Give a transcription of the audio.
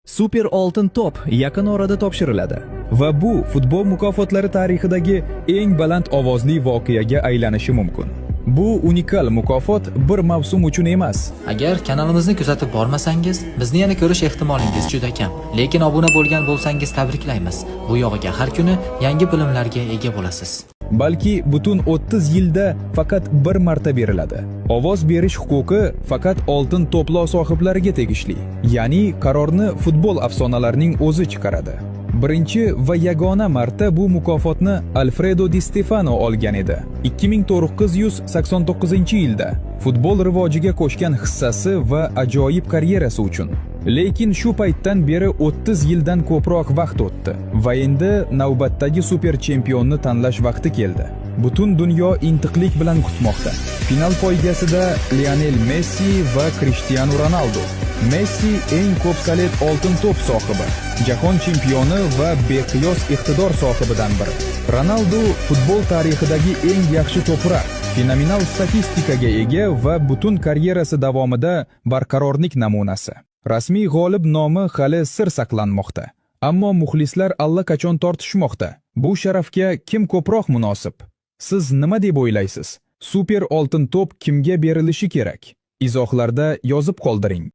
Super oltin to'p yaqin orada topshiriladi. Va bu futbol mukofotlari tarixidagi eng baland ovozli voqeaga aylanishi mumkin. Bu unikal mukofot bir mavsum uchun emas, Agar kanalimizni kuzatib bormasangiz, bizni yana ko'rish ehtimolingiz juda kam. Lekin obuna bo'lgan bo'lsangiz, tabriklaymiz. Bu yog'iga har kuni yangi bilimlarga ega bo'lasiz. Balki butun 30 yilda faqat bir marta beriladi. Ovoz berish huquqi faqat oltin to'plov sohiblariga tegishli. Ya'ni qarorni futbol afsonalarining o'zi chiqaradi. Birinchi va yagona marta bu mukofotni Alfredo Di Stefano olgan edi. 1989-yilda futbol rivojiga qo'shgan hissasi va ajoyib karyerasi uchun. Lekin shu paytdan beri 30 yildan ko'proq vaqt o'tdi va endi navbatdagi super chempionni tanlash vaqti keldi. Butun dunyo intiqlik bilan kutmoqda. Final poygasida Lionel Messi va Cristiano Ronaldo. Messi eng ko'p salet oltin to'p sohibi, jahon chempioni va beqiyos iqtidor sohibidan biri. Ronaldu futbol tarixidagi eng yaxshi to'pura, fenomenal statistikaga ega va butun karyerasi davomida barqarorlik namunasi. Rasmiy g'olib nomi hali sir saqlanmoqda. Ammo muxlislar allaqachon tortishmoqda. Bu sharafga kim ko'proq munosib? Siz nima deb o'ylaysiz? Super oltin to'p kimga berilishi kerak? Izohlarda yozib qoldiring.